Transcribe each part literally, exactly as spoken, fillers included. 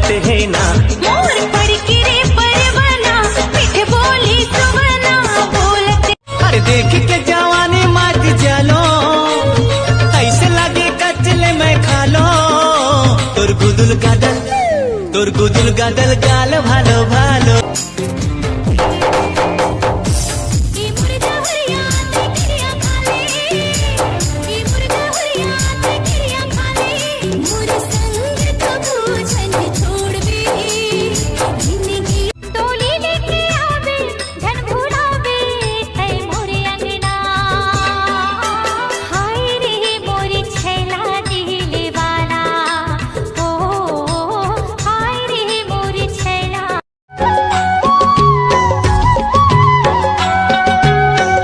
ते हे ना। मोर पड़की रे परवाना, मीठ बोली सुगना बोलत। अरे देख के जवानी मात जालो, ऐसे लागे कचले मैं खा लो। तोर गुदुल गादल, तोर गुदुल गादल गाल भालो भालो।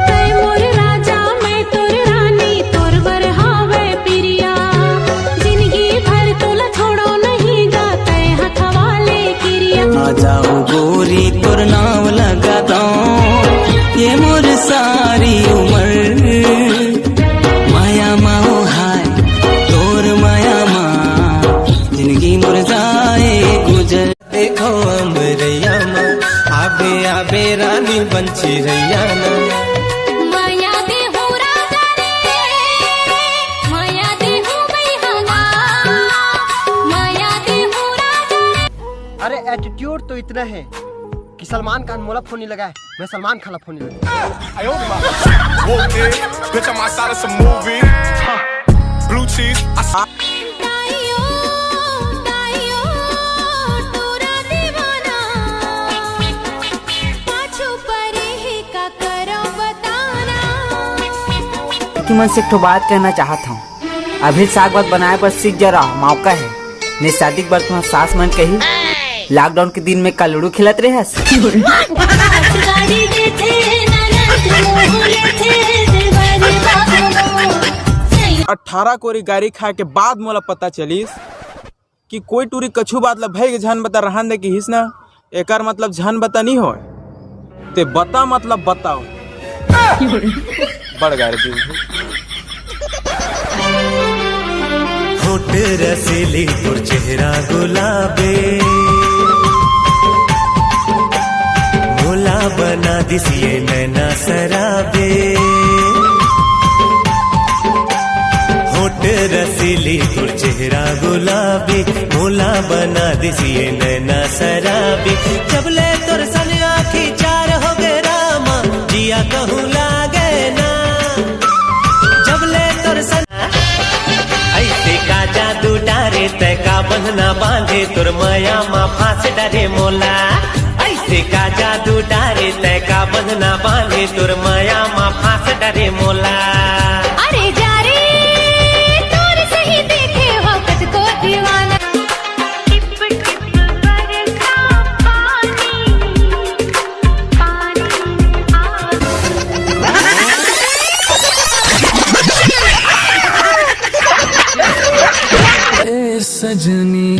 तै मोर राजा, मैं तोर रानी, तोर बर हावै पिरिया। जिनगी भर तोला छोड़ो नहीं गा, तै हथवा ले किरिया। आ जाओ गोरी, तोर नाव लगा दो, ये मोर सारी उम्र। माया मा ओ हाय, तोर माया मा, जिनगी मोर जाए गुजर। देखो अमरैया मा आबे आबे रानी बन चिरैया ना। माया दे हो राजा रे, माया दे हो मैहंगा, माया दे हो राजा रे। अरे एटीट्यूड तो इतना है कि सलमान खान मोला फोन नहीं लगाए, मैं सलमान खान ला फोन नहीं लगाए। Woke it, bitch, I'm outside of some movie. Blue cheese, I ताइयो, ताइयो, टूरा दीवाना, पाछू परे हे का करो बताना। तुमन से एक ठो बात कहना चाहत हूँ, अभी साग भात बनाए बर सीख जा रहा मौका है, नहीं शादी के बाद तुम्हारा सास मन कही लॉकडाउन के दिन में का लूडो खेलत रहस। अठारह कोरी गारी खाए के बाद मोला पता चलिस कि कोई टूरी कछु बात ला भई के झन बता रहन दे किहिस ना, एकर मतलब झन बता नी होय। ते बता मतलब बताओ। बड़ गारी दी। होठ रसीली तोर चेहरा गुलाबे, मोला बना दिस ये नैना शराबे। होठ रसीली तोर चेहरा गुलाबी, मोला बना दिस ये नैना शराबी। जब ले तोर सन आँखी चार हो गे रामा, जिया कहूँ लागे ना। जब ले तोर सन ऐसे का जादू डारे, तै का बंधना बांधे, तोर मया मा फांस डरे मोला। ऐसे का जादू डारे, तै का बंधना बांधे, तोर मया मा फांस डरे मोला। अरे जा रे, तोर सही देखे हो कतको दीवाना। टिप टिप बरखा पानी, पानी आ। ए सजनी,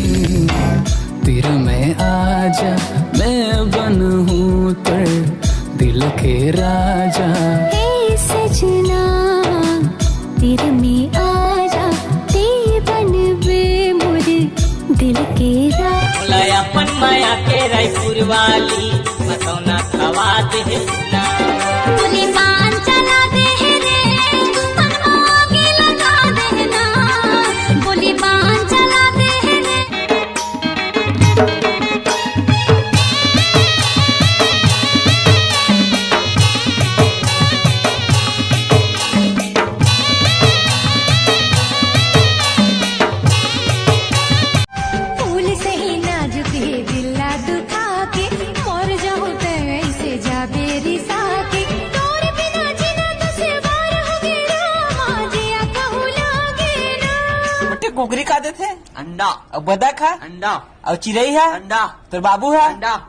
तीर में आजा, मैं बनहूँ तोर दिल के राजा। हे सजना, तीर में आजा, ते बनबे मोर दिल के राजा। मोला अपन माया के रायपुर वाली, मतौना खवा दे ना। गोली बाण चला दे रे, मनवा आगी लगा दे ना। गोली बाण चला दे रे। फूल सही नाजुक हे दिल ला दुखा के, मर जाहूं तै ऐसे जाबे रिसा के। तोर बिना जीना दुश्वार हो गे रामा, जिया कहूं लागे ना। बेटे, गोगरी का देथे? अंडा। अउ बदक हा? अंडा। अउ चिरई हा? अंडा। तोर बाबू हा? अंडा।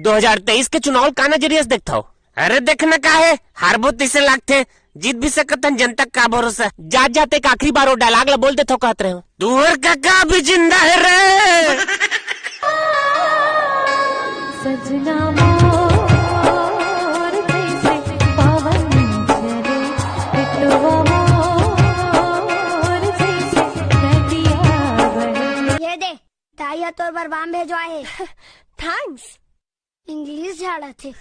दो हजार तेईस के चुनाव ल का नजरिया से देखथव? अरे देखना का हे, हारबो तइसे लागथे, जीत भी सकत हन, जनता का भरोसा। जात जात एक आखिरी बार ओ डायलॉग ला बोल देथव कहत रहेंव। तुंहर कका अभी जिंदा हे रे। सजना मोर जैसे पवन चले, बिटुआ मोर जैसे ताई ह तोर बर बाम भेजवाए हे। थैंक्स। इंग्लिश झाड़त हे।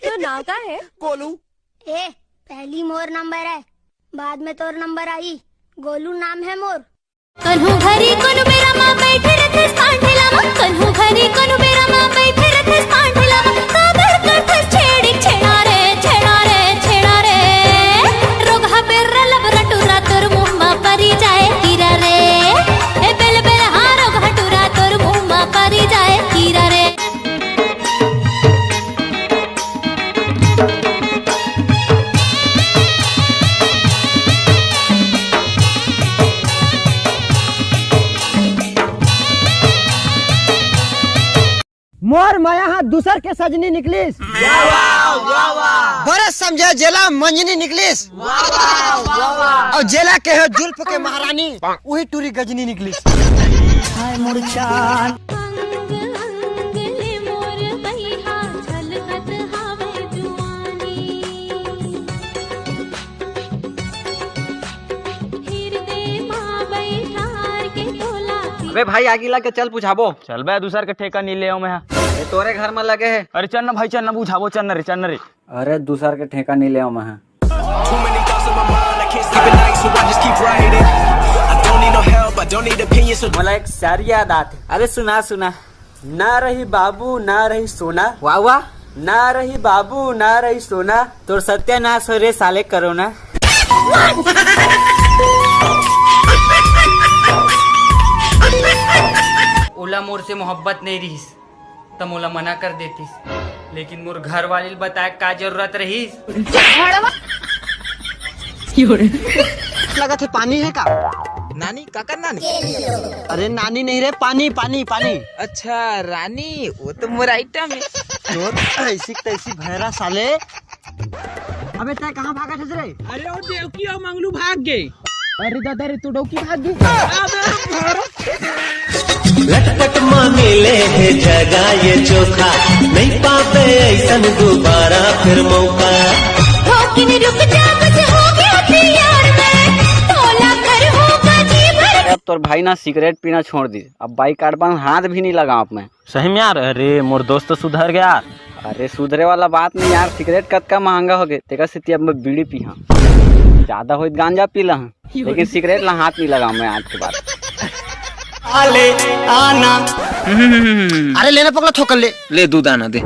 तो नाव का हे? गोलू। ए, पहली मोर नंबर है, बाद में तोर नंबर आई। गोलू नाम है मोर। कन्हू घरी कोनो बेरा मा बैठे रथस पांठेला मा, कन्हू घरी कोनो बेरा मा बैठे रथस पांठेला मा, काबर करथस छेड़ी छेड़ा रे, छेड़ा रे, छेड़ा रे। रोगहा बेर्रा लबरा टुरा तोर मुंह मा परी जाए कीरा रे। ए बेल बेल हा रोगहा टुरा तोर मुंह मा परी जाए कीरा रे। मोर मया हा दूसर के सजनी निकलिस। बरस समझे जेला मंजनी निकलिस। अउ जेला के हो जुल्फ के महारानी, उही टूरी गजनी निकलिस। हाय मोर चान। अंग अंग ले मोर बहिहा झलकत हावे जुआनी। हिरदे मा बैठार के तोला अबे भाई, आगी ला के चल बुझाबो। चल बे, दूसर के ठेका नी ले आऊं मैं हा। ये तोरे घर में लगे है। अरे चल ना भाई, चल ना बुझाबो, चल ना रे, चल ना रे। अरे दूसर के ठेका नी ले आऊं मैं हा। Too many thoughts on my mind, I can't sleep at night, so I just keep writing. I don't need no help, I don't need opinions, so मोला एक शायरी याद आत हे। अरे सुना, सुना। ना रही बाबू, ना रही सोना। वाह, वाह। ना रही बाबू, ना रही सोना। तोर सत्यानाश हो रे साले कोरोना। ओला मोर से मोहब्बत नहीं रहिस, त मोला मना कर देतिस। लेकिन मोर घर वाली ल बताए का जरूरत रहिस? लगत हे पानी हे का? नानी, काकर नानी? अरे नानी नहीं रे, पानी, पानी, पानी। अच्छा, रानी, वो तो मोर आइटम है। तोर ऐसी तैसी भैरा साले। अबे तैं कहाँ भागत हस रे? अरे वो देवकी और मंगलू भाग गए। अरे दादा रे, तू डौकी भाग गई। लटपट मा मिले हे जगह ये चोखा, नहीं पाबे ऐसन दोबारा फिर मौका। हो कि नहीं, रुक जा, कुछ हो गया प्यार में, तोला कर होगा जी भर। अब तोर भाई ना सिगरेट पीना छोड़ दी, अब बाइक कार्ड पर हाथ भी नहीं लगाऊं मैं। सही में यार, अरे मोर दोस्त तो सुधर गया। अरे सुधरे वाला बात नहीं यार, सिगरेट कतका महंगा हो गए, तेकर सेती अब मैं बीड़ी पीहा। ज्यादा होई त गांजा पी लहा, लेकिन सिगरेट ला हाथ नहीं लगाऊं मैं आज के बाद। अरे लेना पगला थोकन ले। ले दू दाना दे।